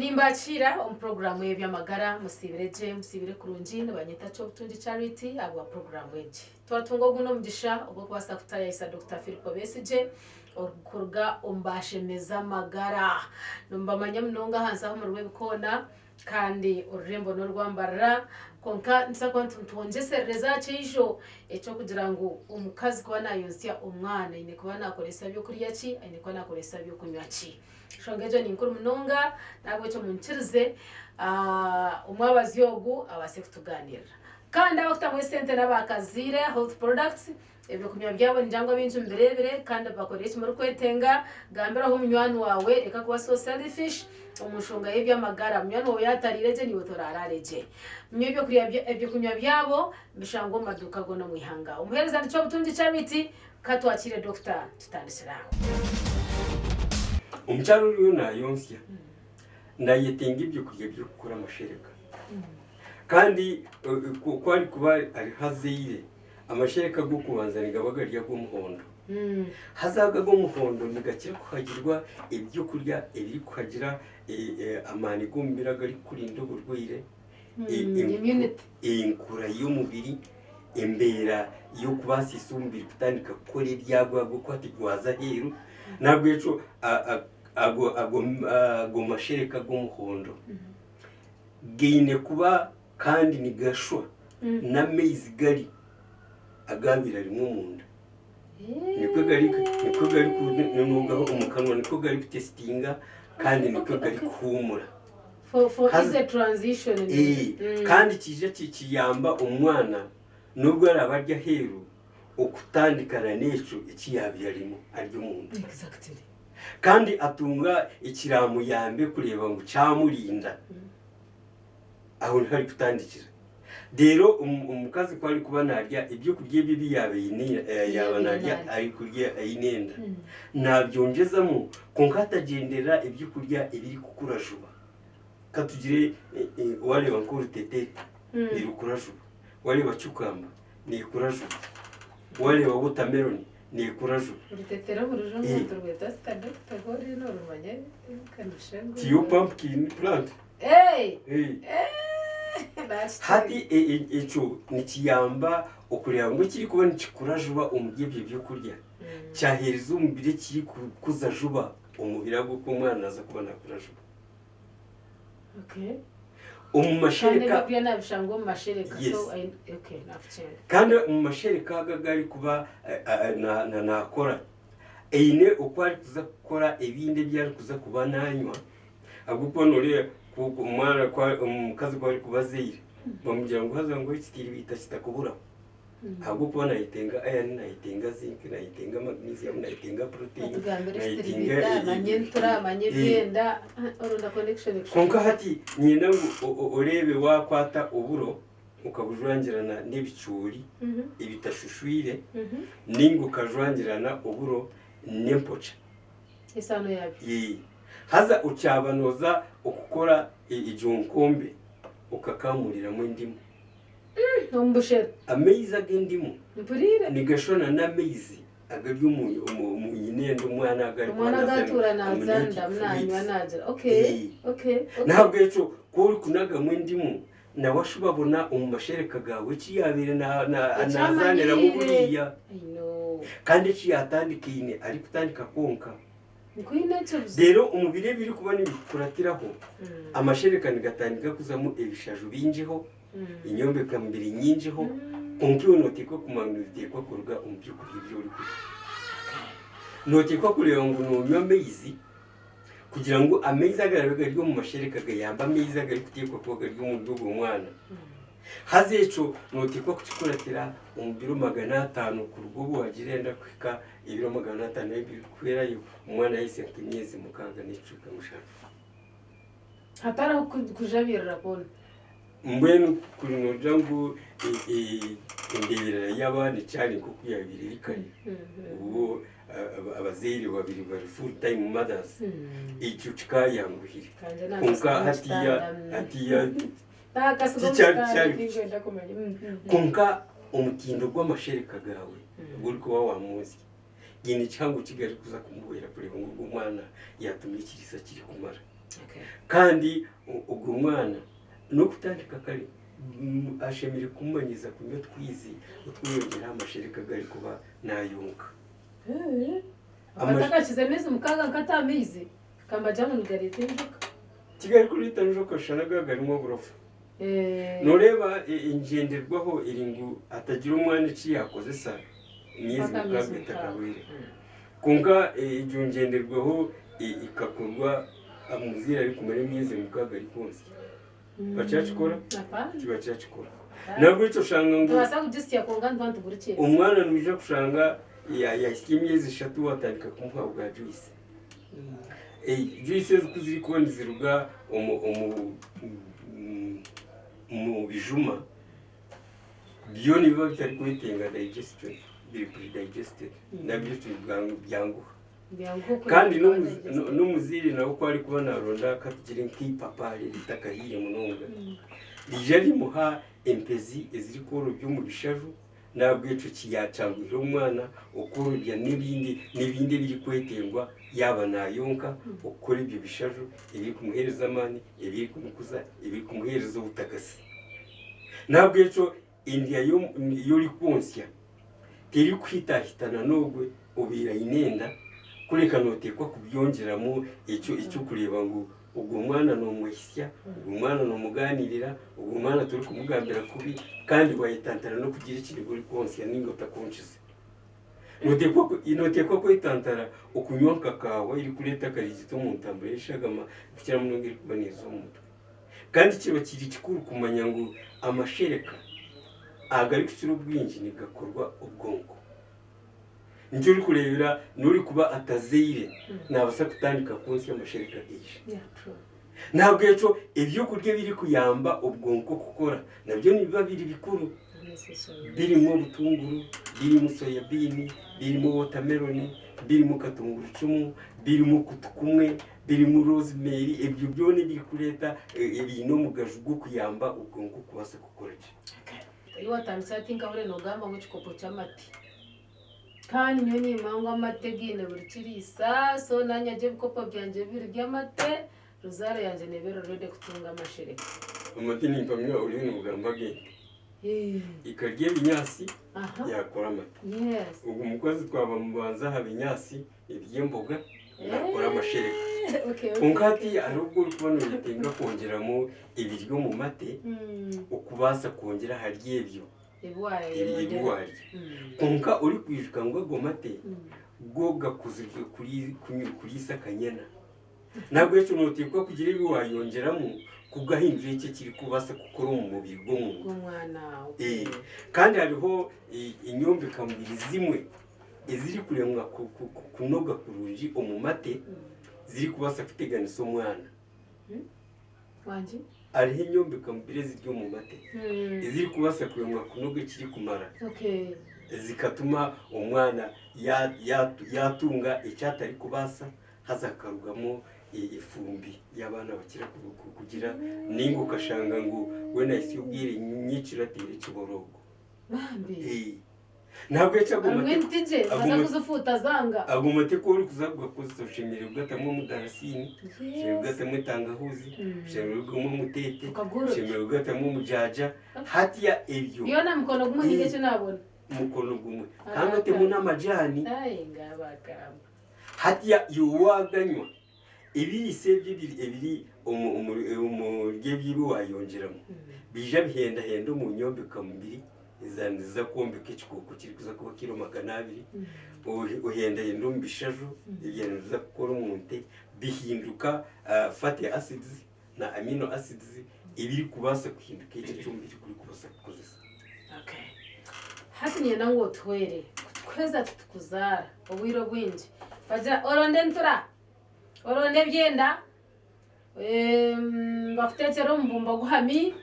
Nimbakiira omu puroguraamu y'eby'amagara. Musiibire gye, musiibire kurungi. Nibanyeta Kyobutungi Charity ahabwa puroguraamu egi. Twatunga ogu n'omugisha ogw'okubaasa kutaayaayisa Dokita Philip Besigye orikuruga omu Bashemeza Amagara. Nimubamanya munonga ahansi aha omuri Rwebikoona kandi orurembo n'orwambarara. Kwonka nituza kuba nitwongyeserereza aha kyaijo eky'okugira ngu omukazi kuba naayontsya omwana aine kuba naakoresa by'okurya ki, aine kuba naakoresa by'okunywa ki. Enshonga egyo ni nkuru munonga, n'ahabw'ekyo munyikirize omwabazyo ogu abaase kutugaaniirira. Kandi abakutamu esente n'aba Kazaire Health Products, ebyokunywa byabo ningira ngu abaingi mubireebire kandi bibakorere eki murikwetenga. Gambiraho munywani waawe reka kuba so selfish omu nshonga y'eby'amagara. Munywani waawe yaatariire gye naiwe toraaraare gye. Munywe ebyokurya ebyokunywa byabo nibishangwa omu maduuka goona omu ihanga. Omuheereza ni Kyobutungi Charity, ka twakire Dokita tutandikire aho. Omukyara oriyo nayontsya nayetenga ebyokurya birikukora amashereka kandi ku arikuba ariho azaire amashereka ag'okubanza nigaba gari ag'omuhondo haza ago ag'omuhondo nigakira kuhagirwa ebyokurya ebirikuhagira amaani g'omubiri agarikukurinda oburwaire, enkura y'omubiri, embeera y'okubaasisa omubiri kutandika kukora ebyagwo ahabw'okuba tigwaza aheeru n'ahabw'ekyo ago mashereka ag'omuhondo gaine kuba kandi nigashwa n'amaizi gari agabaire arimu omunda. Nikwo gari nikwo garikunugaho omu kanwa nikwo garikutesitinga kandi nikwo garikuhuumura. For, for Haza- easy transition. Eh, kandi kiija kiyamba omwana n'obu araabe ari aheeru okutandikana n'ekyo eki yaabaire arimu ari omunda. Exactly. Kandi atunga ekiraamuyambe kureeba ngu kyamurinda. Aho niho arikutandikira. Reero omukazi ku arikuba naarya ebyokurya ebi ebi yaaba aine yaaba naarya arikurya aine enda, naabyongyezamu kwonka atagyenderera ebyokurya ebirikukura juba. Ka tugire waareeba nk'orutete nirukura juba, waareeba cukamba neekura juba, waareeba wotameroni neekura juba. Orutetero burijo omuntu rweta sita dokita oriyo norumanya Tiyo pumpkin plant. Hey! Hey. That's Hati ekyo nikiyamba okureeba ngu ekirikuba nikikura juba omuri ebyo byokurya kyaheereza omubiri ekirikukuza juba omubiri ahabw'okuba omwana naaza kuba naakura juba. Okay. Omu Kandi mashereka ebyokurya nabishanga omu mashereka. Yes. So I okay, nakucenga. kandi omu mashereka ago agu arikuba naakora aine oku arikuza kukora ebindi ebi arikuza kuba nanywa ahabw'okuba nooreeba omwana ku omukazi ku arikuba azaire bamugira ngu haza ngu ekitiiribiita kitakuburaho ahabw'okuba nayetenga iron, nayetenga zinc, nayetenga magnesium, nayetenga protein, Batugambira nayetenga ekitiribiita, manya entura, manya ebyenda, oronda connection. Kwonka hati niinyenda ngu oreebe waakwata oburo okabujwangirana n'ebicoori ebitashushwire nainga okajwangirana oburo n'empokya. Esaano yaabyo. Ee. Haza okyaba nooza okukora egyo nkombe okakamuriramu endimu. Omu bushera. Amaizi ag'endimu Mpuriire. nigashwana n'amaizi agari omu omu nyinenda omwana agu arikuba Omwana naza agatuura omu naza native ndamu nanywa fluids. nagira. Okay. Ee. Okay. Okay. N'ahabw'ekyo ku orikunagamu endimu nawe ashuba abona omu mashereka gaawe eki yaabaire naazaaniramu Ekyamanyiriire. buriya I know. kandi eki yaatandikaine arikutandika kwonka. Nkwine ekyo buzibu. Reero omu biro ebirikuba nibikuratiraho, amashereka nigatandika kuzamu ebishaju bingiho, enyombekamubiri nyingiho, kwonka iwe nooteekwa kumanya ngu nibiteekwa kuruga omu by'okurya ebi orikurya. Nooteekwa kureeba ngu noonywa amaizi kugira ngu amaizi agaraabe gari omu mashereka gayambe amaizi agarikuteekwa kuba gari omuri ogwo mwana. Haza ekyo nooteekwa kukikuratira omu biro 500 kuruga obu waagira enda kuhika ebiro 500 ebirikuhwerayo omwana yahitsya nk'emyezi 6 n'ekicweka 7. Hatariho kujabirira kwona. Mbwenu kuri noogira ngu embeera y'abaana ekyari nk'oku yaabaire eri kare, obu abazaire babiri bari full time mothers, ekyo kikaayanguhire. Kanje Kwonka nakasiga omu hatiiya kitanda. hatiiya Nakasiga omu tikyari kitanda tikyari tinkwenda kumanya. Kwonka omutindo gw'amashereka gaawe ogu orikuba waamwozya, gaine kihango ki garikuza kumuhwera kureeba ngu ogwo omwana yaatunga ekiriisa kirikumara. Kandi ogwo mwana n'okutandika kare ashemereire kumumanyiiza kunywa otwizi otw'oyongyera aha mashereka agu arikuba naayonka. Atakakize ameezi mukaaga nkata amaizi kambagira ngu nigareeta enjoka. Tigarikureeta njoka shana aga garimu oburofa. Nooreeba engyenderwaho eri ngu hatagira omwana eki yaakozesa emyezi mukaaga etakahweire. Kwonka egyo ngyenderwaho ekakorwa omuzaire arikumara emyezi mukaaga arikwontsya. Bakyakikora? Tibakyakikora. Nahabwekyo oshanga ngu omwana noija kushanga yaahitsya emyezi eshatu watandika kumuha bwa juice. Juice ezi ku zirikuba niziruga omu bijuma, byo nibiba bitarikwetenga digestion, biri pre-digested nabyo byanguha. Kandi n'omuzaire nawe ku arikuba naaronda katugire nk'eipapaari eritakahiire munonga, riija rimuha empezi ezirikworobya omu bishaju, N'ahabw'ekyo kiyakyanguhira omwana okworobya n'ebindi n'ebindi ebirikwetengwa yaaba naayonka okukora ebyo bishaju ebirikumuheereza amaani, ebirikumukuza, ebirikumuheereza obutagatsi. N'ahabw'ekyo endya y'orikwontsya terikuhitahitana n'ogwo obaire aine enda, kureka nooteekwa kubyongyeramu ekyo eky'okureeba ngu Ogwo mwana noomwehitsya, ogwo mwana noomugaaniirira, ogwo mwana torikumugambira kubi, kandi waayetantara n'okugira ekiniga orikwontsya nainga otakwonkize. Nooteekwa kwetantara okunywa nka kaawa erikureeta akariigita omu ntambura y'eshagama kukira munonga erikuba neeza omu mutwe. Kandi kiba kiri kikuru kumanya ngu amashereka agarikukira obwingi nigakorwa obwonko. Nikyo orikureebera n'orikuba atazaire naabaasa kutandika kwontsya amashereka gaija. N'ahabw'ekyo ebyokurya ebirikuyamba obwonko kukora nabyo nibiba biri bikuru. Birimu obutunguru, birimu soya biini, birimu wotameloni, birimu katungurucumu, birimu okutu kumwe, birimu rosemary, ebyo byona ebirikureeta ebiine omugaju gw'okuyamba obwonko kubaasa kukora gye. Ei watandikire hati nkahurira nogamba ngu ekikopo ky'amate. Kandi nyowe nimanya ngu amate gaine buri kiriisa, so nanye gye ebikopo byangye bibiri by'amate, ruzaaro yangye neeba eri ready kutunga amashereka. Amate nimpamya oriyo nogamba ag'ente. Ekarya ebinyaatsi yakora amate. Ogu mukazi twaba mubanza aha binyaatsi eby'emboga nakora amashereka. Kwonka hati hariho obu orikuba noyetenga kwongyeramu ebiri omu mate okubaasa kwongyera ahari ebyo ebi waarya. Kwonka orikwijuka ngu ago mate go gakozirwe kuriisa akanyena. N'ahabw'ekyo nooteekwa kugira ebi waayongyeramu kugahindura eki ekirikubaasa kukora omu mubiri gw'omuntu. Kandi hariho enyombeka-mubiri zimwe ezirikuremwa kunoga kurungi omu mate zirikubaasa kuteganisa omwana. Hariho enyombeka-mubiri eziri omu mate ezirikubaasa kuremwa kunoga ekirikumara zikatuma omwana yaatunga eki atarikubaasa haza hakarugamu efumbi y'abaana bakira kugira nainga okashanga ngu weena ahitsya obwire nyekiro ateire ekiboroogo. Nahabwekyo ago Harimu mate entigye ago baza mate kuzifuuta zanga. ago mate ku orikuza kugakozesa oshemereire kugatamu omudarasiini, oshemereire Yes. kugatamu etangahuuzi, oshemereire kugatamu omuteete, Okagorobya. oshemereire kugatamu omujaaja. Hatiya ebyo Byona mukono gumwe ninga eki naabona. mukono gumwe kandi otemu n'amajaani. Ai ngaabagamba. Hatiya iwe waaganywa, ebiriisa ebyo ebiri ebiri omu omu omuri ebyo ebi waayongyeramu, biija bihendahenda omu nyombeka-mubiri eza niziza kwombeka ekikooko kirikuza kuba kiro 200, ohi ohendahenda omu bishaju ebyo nibiza kukora omu nte, bihinduka fatty acids na amino acids ebirikubaasa kuhinduka ekyo eki omubiri gurikubaasa kukozesa. Okay. Hati niinyenda ngu otuhwere kutuhweza titukuzaara obwire obwingi. Bagira oronde entura, oronde ebyenda, bakuteekyere omubumba guhami,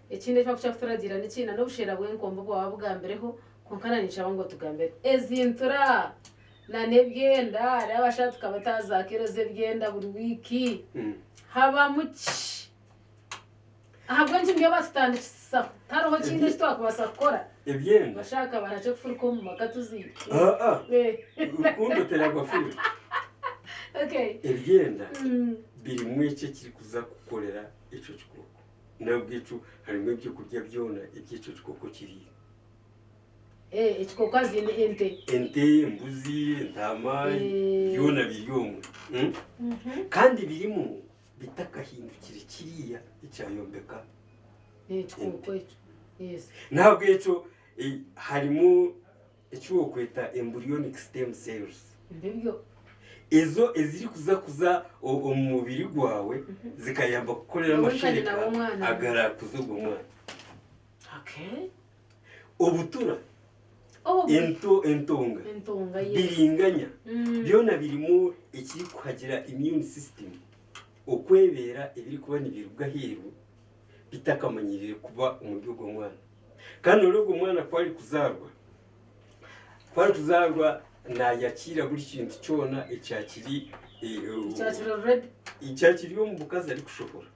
ekindi eki barikukira kuturagiira niki n'obushera bw'enkombe obu waaba obugambireho kwonka naanye ninshaba ngu otugambire. Ezi ntura n'ebyenda hariho abashaija tukaba za kiro z'ebyenda buri wiiki, habamu ki? Ahabw'enki nibyo batutandikisa? Tihariho kindi eki twakubaasa kukora? Ebyenda. Bashaka barakye kufuruka omu maka tuziire. Aa, rukundo teragwa furu. Okay. Ebyenda birimu eki ekirikuza kukorera ekyo kikooko. Nahabwekyo harimu ebyokurya byona ebi ekyo kikooko kiriire. Eh, ekikooko aziine ente. Ente, embuzi, entaama, byona biri omwe. Kandi birimu bitakahindukire kiriya ekyayombeka Ekikooko ekyo. Yes. Nahabwekyo harimu eki wokweta embryonic stem cells. Ndibyo. Ezo ezirikuza kuza omu mubiri gwawe zikayamba kukorera Wowe nka nyina amashereka w'omwana. agarakuza ogwo mwana. Okay. Obutura, Oh, ento, entonga, entonga yes. biringanya byona birimu ekirikuhagira immune system okwebeera ebirikuba nibiruga aheeru bitakamanyirire kuba omuri ogwo mwana. Kandi ori ogwo mwana ku arikuzaarwa, ku arikuzaarwa naayakiira buri kintu kyona ekyakiri Ekyakiri already. ekyakiri omu bukazi arikushohora.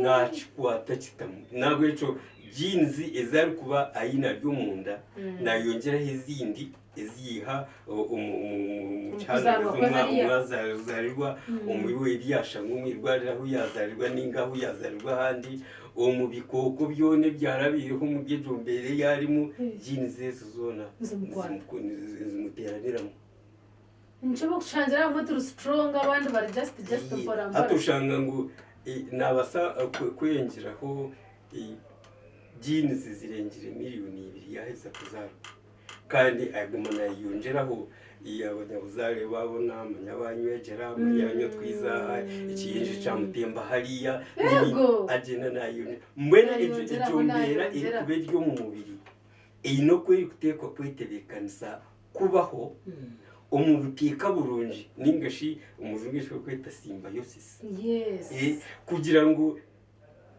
Naakikwata kitamu. Nahabwekyo genes ezi arikuba aine ari omunda naayongyeraho ezindi ezi yaiha omu Kuzaarwa kwe hariya. kihango omu ebyasha omu irwariro ahu yaazarirwa ninga ahu yaazarirwa ahandi omu bikooko byona ebyarabiireho omuri egyo mbeera ei arimu genes ezo zoona Nizimukwata. nizimuteeraniramu. Nikyo bakushangira abamwe turi strong abandi bari just just mpora Hati mpora. oshanga ngu naabaasa kweyongyeraho genes zirengire miriyoni ibiri yaaheza kuzaarwa. Kandi aguma naayeyongyeraho abanyabuzaare baabona manya banywegyera manya anywa twiza aha ekiyingi kyamutemba hariya Yego. agyenda naayeyongyera. Mbwenu egyo Naayeyongyeraho, mbeera naayeyongyera. erikuba eri omu mubiri eine oku erikuteekwa kwetebeekanisa kubaho omu buteeka burungi ninga shi omu rurimi eki barikweta symbiosis. Yes. Kugira ngu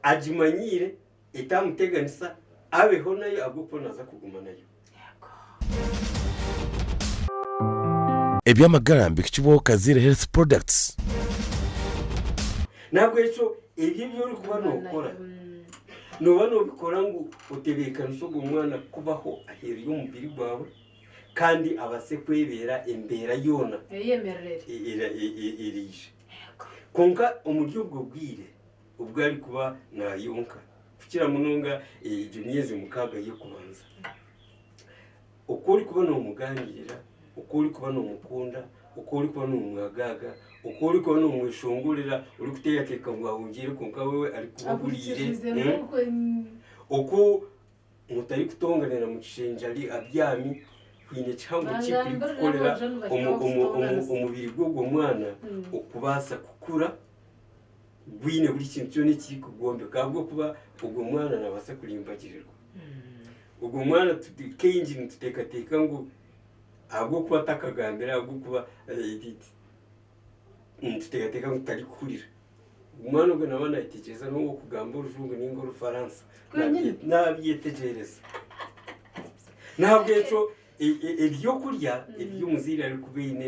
agimanyiire etamuteganisa abeho nayo ahabw'okuba naaza kuguma nayo. Yego. Eby'amagara mbihikibwaho Kaziire Health Products. Nahabwekyo ebyo ebi orikuba nookora nooba noobikora ngu otebeekanise ogwo mwana kubaho aheeru y'omubiri gwawe kandi abaase kwebeera embeera yoona Eyemerere. eriija. Kwonka omuri obwo bwire obu arikuba naayonka kukira munonga egyo myezi mukaaga y'okubanza, oku orikuba noomugaaniirira, oku orikuba noomukunda, oku orikuba noomwagaaga, oku orikuba noomweshongorera orikuteekateeka ngu ahungiire kwonka we arikuba ahuriire, Ahurikirize nk'oku oku mutarikutonganira mu kishengye ari abyami kwine kihango ki Bangambirira kurikukorera aboojo nibakira okututonganisa. omubiri gw'ogwo mwana okubaasa kukura gwine buri kintu kyona ekirikugwombeka ahabw'okuba ogwo mwana naabaasa kurimbagirirwa. Ogwo mwana kaingi nituteekateeka ngu ahabw'okuba atakagambire ahabw'okuba nituteekateeka ngu tarikuhurira. Omwana ogwo naaba naayetegyereza n'obu okugamba orujungu nainga orufaransa Kwenyini. naabyetegyereza. Nahabwekyo ebyokurya ebi omuzaire arikuba aine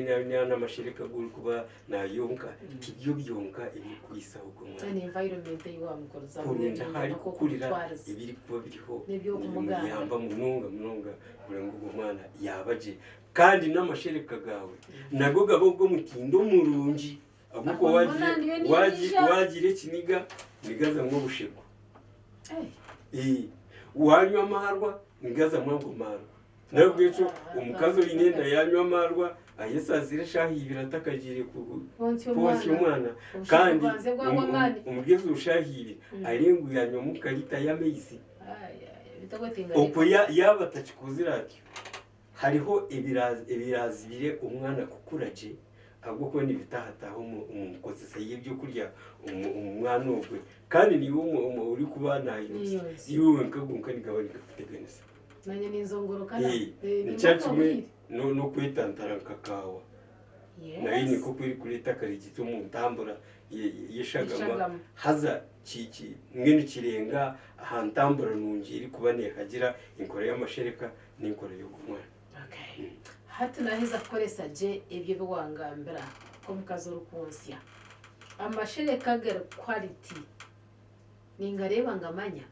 n'amashereka agu orikuba naayonka tibyo byonka ebirikwisaho ogwo mwana. Ni environment ei waamukurizamu Kurungi ahu arikukurira n'okumutwariza. ebirikuba biriho N'eby'okumugamba. nibimuyamba munonga munonga kugira ngu ogwo mwana yaaba gye. Kandi n'amashereka gaawe nago gabe ag'omutindo murungi ahabw'okuba Aho mbona ndiyo niinyija. waagira ekiniga nigazamu obushegu. Eh, Waanywa amaarwa nigazamu ago maarwa. Nahabwekyo omukazi oine enda yaanywa amaarwa ayesaasire eshaaha ibiri atakagiire Kwontsya kwontsya omwana. omwana. Obushegu Kandi bubanze bwagwa amaani. omuri ezo shaaha ibiri arenga yanywamu nka liita y'amaizi. Ai, ai, bitogotinga Okwo yaaba atakikozire atyo, hariho ebiraazibire omwana kukura gye ahabw'okuba nibitaahataaha omu nkozesa y'ebyokurya omu mwana ogwe. Kandi niiwe orikuba naayontsya, Niinyontsya. iwe wenka gonka nigaba nigakuteganisa. Nanye ninzongorokana. Nikyo kimwe n'okwetantara nka kaawa. Nayo nikwo oku erikureeta akarigito omu ntambura y'eshagama Y'eshagama. haza mbwenu kirenga aha ntambura nungi erikuba neehagira enkora y'amashereka n'enkora y'ogu mwana. Okay. Hati naheza kukoresa gye ebyo ebi wangambira nk'omukazi orikwontsya. Amashereka agari quality ningareeba ngamanya.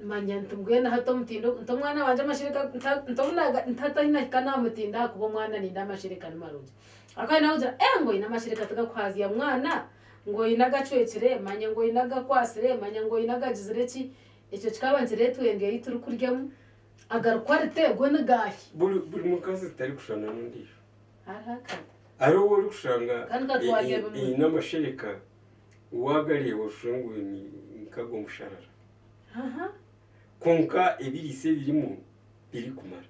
Manya nti mbwenu hati omutindo nti omwana wangye amashereka nta nti obu naaga nti hati ahi nahika naamutinda ahakuba omwana nindeeba amashereka ni marungi. Akaba aine kugira eh ngu oine amashereka tigakuhaazya mwana, ngu oine agacwekire, manya ngu oine agakwatsire, manya ngu oine agagizire ki. Ekyo kikaba nikireetwa endya ei turikuryamu. Agari quality go ni gaahi? Buri buri mukazi tarikushushana n'ondiijo. Hariho akari. Hariho ou orikushanga Kandi ka twarya bimwe. eine amashereka waagareeba oshusha ngu ni nk'ag'omusharara. Aha. Kwonka ebiriisa ebirimu birikumara.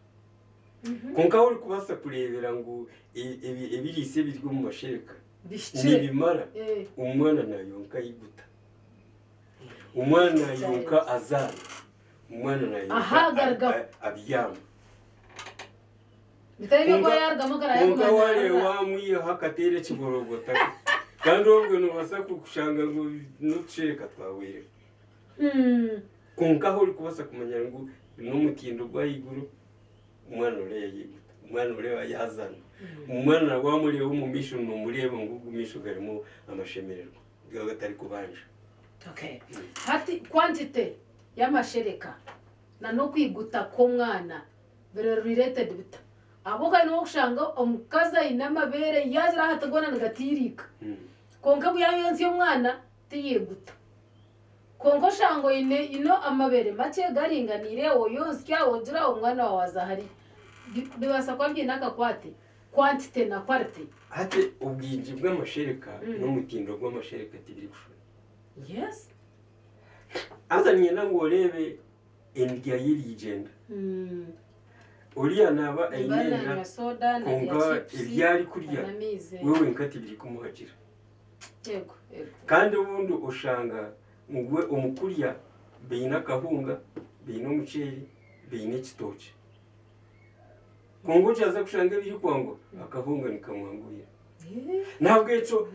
Kwonka ahu orikubaasa kureebera ngu ebiriisa ebiri omu mashereka Bihikire. nibimara, Eh. omwana naayonka aiguta. Omwana naayonka azaana. Omwana naayonka Aha, agarugaho. abyama. Bitari byo kuba yarugamu akarara Kwonka yaguma waareeba naarira. waamwihaho akateera ekiborogota kandi obwo noobaasa kushanga ngu n'otushereka twahweireho. Kwonka ahu orikubaasa kumanya ngu n'omutindo gw'ahaiguru, omwana oreeba yaiguta, omwana oreeba yaazaana, omwana waamureeba omu maisho noomureeba ngu ogu maisho garimu amashemererwa gaba gatarikubanja. Okay. Hati quantity y'amashereka na n'okwiguta kw'omwana biri related bita? Ahabw'okuba hariho n'okushanga omukazi aine amabeere yaagira ahati goona nigatiiriika kwonka ku yaayontsya omwana tiyaiguta. Kwonka oshanga oine you know amabeere makye garinganiire oyontsya ogira omwana waawe aza hariya. Bibaasa kuba biine akakwate quantity na quality. Hati obwingi bw'amashereka n'omutindo gw'amashereka tibirikushushana. Yes. Haza niinyenda ngu oreebe endya ye erigyenda. Oriya naaba aine Niba enda nanywa soda narya kwonka chips ebi arikurya n'amaizi. we wenka tibirikumuhagira. Yego, yego. Kandi obundi oshanga ngu we omu kurya baine akahunga, baine omuceeri, baine ekitookye. Kwonka okyaza kushanga ebirikwangwa, akahunga nikamwanguhira. N'ahabw'ekyo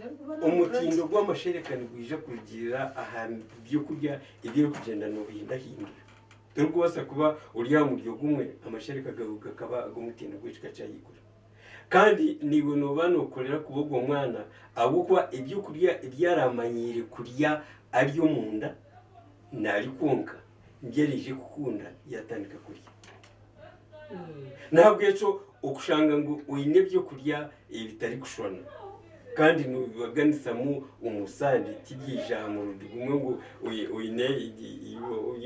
omutindo gw'amashereka nigwija kurugiirira aha by'okurya ebi orikugyenda noohindahindura. Torikubaasa kuba ori aha muryo gumwe amashereka gaawe gakaba ag'omutindo gw'ekika ky'ahaiguru. Kandi naiwe nooba nookorera kuba ogwo mwana ahabw'okuba eby'okurya ebi araamanyiire kurya ari omunda naarikwonka nibyo araije kukunda yaatandika kurya. N'ahabw'ekyo okushanga ngu oine ebyokurya ebitarikushushana kandi noobibaganisamu omu sande tibyaija aha murundi gumwe ngu oine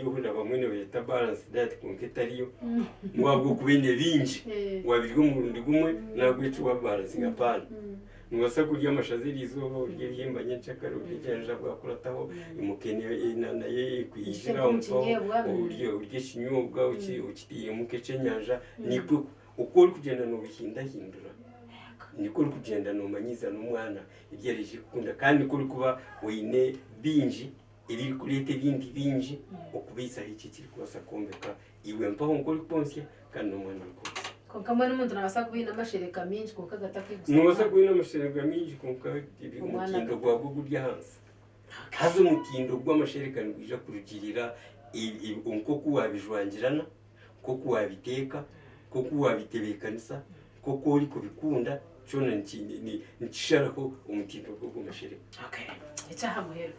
ohurira bamwe nibabyeta balance diet kwonka etariyo ngu ahabw'okuba oine bingi waabirya omurundi gumwe n'ahabw'ekyo waabibalansinga apaana. Noobaasa kurya amashaza eriizooba orye ebihimba nyenkyakare orye ekyanja bwakurataho mukene nayo ekwijira aho mpaho orye orye ekinyobwa okiteiremu nk'ekyenyanja nikwo oku orikugyenda noobihindahindura nikwo orikugyenda noomanyiiza n'omwana ebi araije kukunda kandi nikwo orikuba oine bingi ebirikureeta ebindi bingi okubaisaho eki ekirikubaasa kwombeka iwe mpaho nk'orikwontsya kandi n'omwana orikwontsya. Kwonka mbwenu omuntu naabaasa kuba aine amashereka maingi kwonka gatakwigusa Noobaasa mwana. kuba oine amashereka maingi kwonka Omwana omutindo gwagwo guri ahansi. Haza omutindo gw'amashereka nigwija kurugiirira nk'oku waabijwangirana, nk'oku waabiteeka, nk'oku waabitebeekanisa, nk'oku orikubikunda, kyona nikisharaho omutindo gw'ago mashereka. Okay. Eky'aha muheru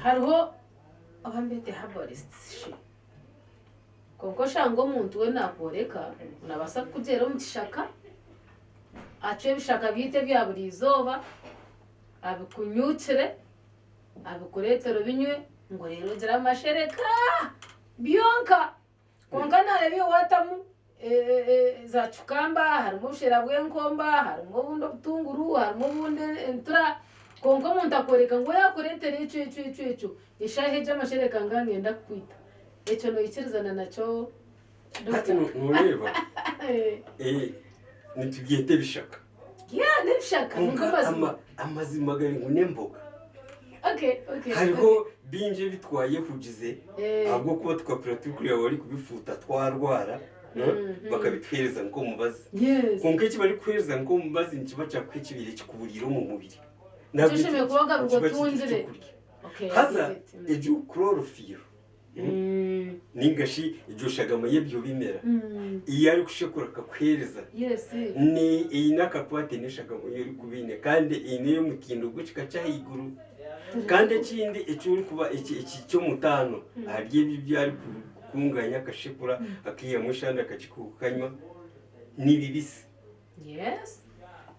hariho oba mbeete herbalists shi? Kwonka oshanga omuntu we naakworeka ngu naabaasa kukugyera omu kishaka, acwe ebishaka byaitu ebya buri izooba, abikunyuukire, abikureetere obinywe ngu reero ogire amashereka byonka. Kwonka naareeba iwe waatamu za cukamba, harimu obushera bw'enkomba, harimu obundi obutunguru, harimu obundi entura, kwonka omuntu akworeka ngu we yaakureetera ekyo ekyo ekyo ekyo, eshaaha egi amashereka ngaya nigenda kukwita. Ekyo noikirizana nakyo Hati Doctor? nooreeba nitubyeta ebishaka. Yeah, n'ebishaka Kwonka nigo mazima. amazima gari ngu n'emboga. Okay, okay. Hariho bingi ebi twayehugize Eh. ahabw'okuba tukakura turikureeba barikubifuuta twarwara bakabituheereza nk'omubazi. Yes. Kwonka eki barikukuheereza nk'omubazi nikiba kyakuha ekibaire kikuburiire omu mubiri. Nikyo oshemereire kuba ogabirwe Nikiba kiri otungire. ekyokurya. Okay, I Haza get it. egyo chlorophyll Ninga shi egyo shagama y'ebyo bimera ei arikushekura akakuheereza ni eine akakwate n'eshagama ei orikuba oine kandi eine ey'omutindo gw'ekika ky'ahaiguru. Kandi ekindi eki orikuba eki ky'omutaano ahari ebyo ebi arikukunganya akashekura akaihamu eshande akagikuha okanywa ni bibisi.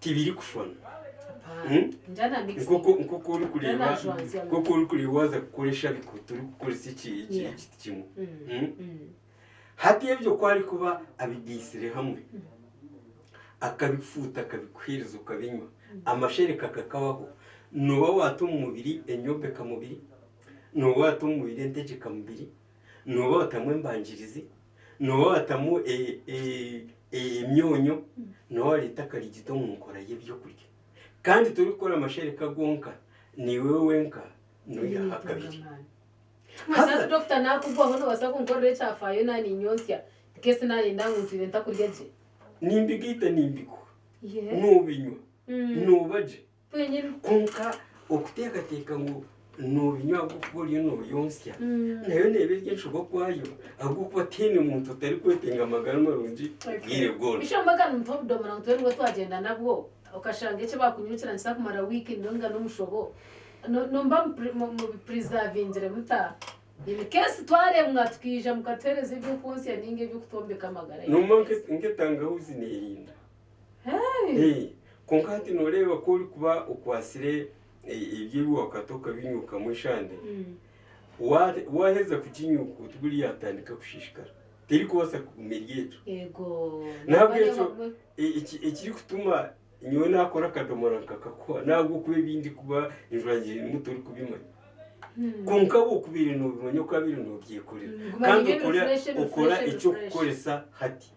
Tibirikushushana. Apana. Hmm? Njana mixing. Nk'oku nk'oku orikureeba Njana jwanzya. nk'oku orikureeba waaza kukora eshabiko torikukoresa eki eki Yeah. ekiti kimwe. Mm. Hmm? Mm. Hati ebyo ku arikuba abigaitsire hamwe akabifuuta akabikuheereza okabinywa, amashereka gakabaho, nooba waata omu mubiri enyombeka-mubiri, nooba waata omu mubiri entegyeka-mubiri, nooba watamu embangirizi, nooba watamu emyonyo, nooba wareeta akarigito omu nkora y'ebyokurya. Kandi torikukora amashereka gonka, naiwe wenka noihaho akabiri. Haza dokita nakugwaho nobaasa kunkorera ekyafaayo naninyonsya nkesi nayenda ngu ntwire ntakurya gye. Nimbigaita nimbikuha, nobinywa, nooba gye. Kwonka okuteekateeka ngu noobinywa ahabw'okuba oriyo nooyonsya, nayo neeba eri enshobe okwayo ahabw'okuba tihaine muntu otarikwetenga magara marungi obwire bwona. Bishop Morgan omuti obudomora ngu twena nibwo twagyenda nabwo okashanga eki bakunyukira nikiza kumara wiiki ninga n'omushobo nomuba mubipurizavingire muta? In case twaremwa tukaija mukatuheereza eby'okwonsya ninga eby'okutwombeka amagara gaitu. Nomuba nk'etangahuzi neerinda. Kwonka hati nooreeba ku orikuba okwatsire ebyo ebi waakata okabinyuukamu eshande, waaheza kuginyuuka oti buriya yatandika kushiishikara. Terikubaasa kuguma eri egyo. N'ahabw'ekyo ekirikutuma nyowe naakora akadomora nkakakuha n'ahabw'okuba ebi ndikuba njwangire nimwo torikubimanya. Kwonka waaba okubaire noobimanya okaabaire noobyekorera kandi okora eky'okukoresa hati.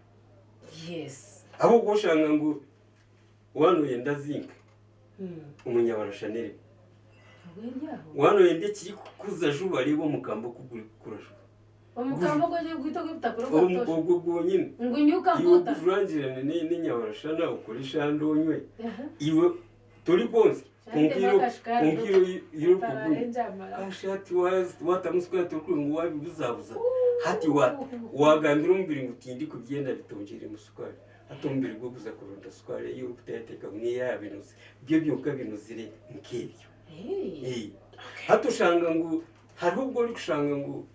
Yes. Ahabw'okuba oshanga ngu waaba nooyenda zinc, omunyabarasha n'erimu. Waaba nooyenda ekirikukuza juba reeba omukamba oku gurikukura juba. Omukamba ogwo gwita ogw'ebitakuri ogwa butosha. Ogwo gwonyine. Ngu nyuka Iwe nkuta. ogujwangirane n'enyabarashana okore eshande onywe. Iwe tori kwontsya kwonka kwonka iro orikugunywa. Kashi hati waatamu sukaari torikureeba ngu waabibuzabuza. Hati waagambira omubiri ngu tindikubyenda bitongyeremu sukaari. Hati omubiri gwo guza kuronda sukaari ei orikuteekateeka ngu niyo yaabinoze. Byo byonka binozire nk'ebyo. Hati oshanga ngu hariho obu orikushanga ngu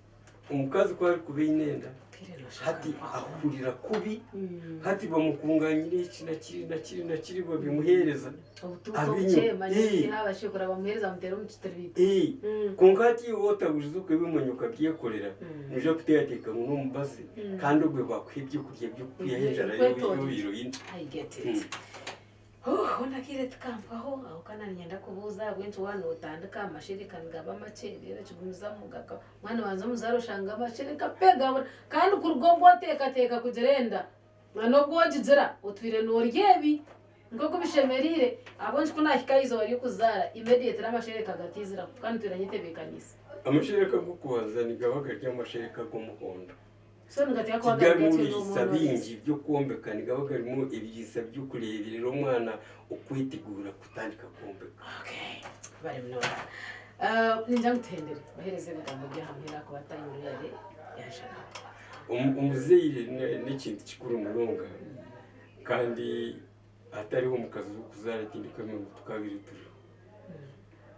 Omukazi ku arikuba aine enda, hati ahurira kubi, hati bamukunganyira eki na kiri na kiri na kiri babimuheereza. Abinywa. Kwonka hati iwe otaburize okabimanya okabyekorera, noija kuteekateeka ngu n'omubazi kandi obwe baakuha ebyokurya by'okukwihaho enjara yobaire oine. Hoona akaire tikampwaho aho ka naaniinyenda kubuuza ahabw'enki waaba nootandika amashereka nigaba makye reero okigumizamu gakaba mwana wanza omuzaara oshanga amashereka pe gabura kandi kuruga obu oteekateeka kugira enda n'obu ogigira otwire noorya ebi nk'oku bishemereire ahabw'enki ku naahika aha izooba ry'okuzaara immediately amashereka gataiziraho kandi ntwire nyetebeekaniise. Amashereka g'okubanza nigaba gari amashereka g'omuhondo. So nigateekwa kuba gari Tigarimu gakye biriisa n'omwana bingi by'okwombeka, nigaba garimu ebiriisa by'okureeberera omwana okweteguura kutandika kwombeka. Okay, bari munonga. Uh, ningira ngu tuhendere ohereze ebigambo by'aha muheru ahakuba time really yashana. Omuzaire n'ekintu kikuru munonga kandi hatariho omukazi w'okuzaara tindikuhamya ngu tukabaire turiho.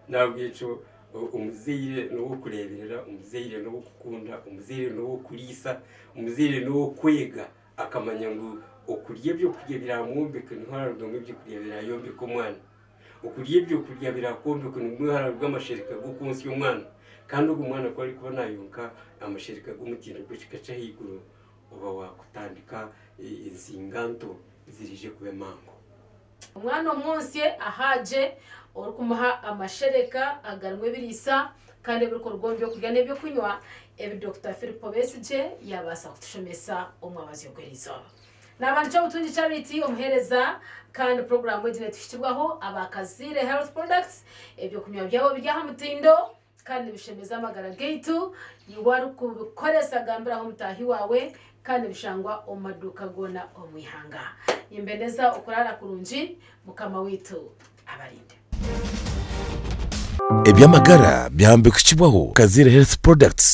Nahabwekyo omuzaire n'ow'okureeberera, omuzaire n'ow'okukunda, omuzaire n'ow'okuriisa, omuzaire n'ow'okwega akamanya ngu okurya ebyokurya biraamwombeka niho hararugamu ebyokurya biraayombeka omwana. Okurya ebyokurya biraakwombeka nimwo hararuga amashereka g'okwontsya omwana. Kandi ogwo mwana ku arikuba naayonka amashereka g'omutindo gw'ekika ky'ahaiguru, oba waakutandika ensinga nto ziriije kuba emango. Omwana omwonsye ahaagye orikumuha amashereka agarimu ebiriisa kandi ebirikuruga omu by'okurya n'eby'okunywa ebi Dokita Philip Obesigye yaabaasa kutushomesa omwabazyo gw'erizooba. Naaba nikyo Obutungi Charity omuheereza kandi puroguraamu egi netuhikibwaho aba Kaziire Health Products eby'okunywa byabo biri aha mutindo Kandi nibishemeza amagara gaitu. Iwe arikubikoresa gambiraho mutaahi waawe. Kandi nibishangwa omu maduuka goona omu ihanga. Nimbendeza okuraara kurungi. Mukama waitu abarinde. Eby'amagara byahambikukibwaho Kaziire Health Products.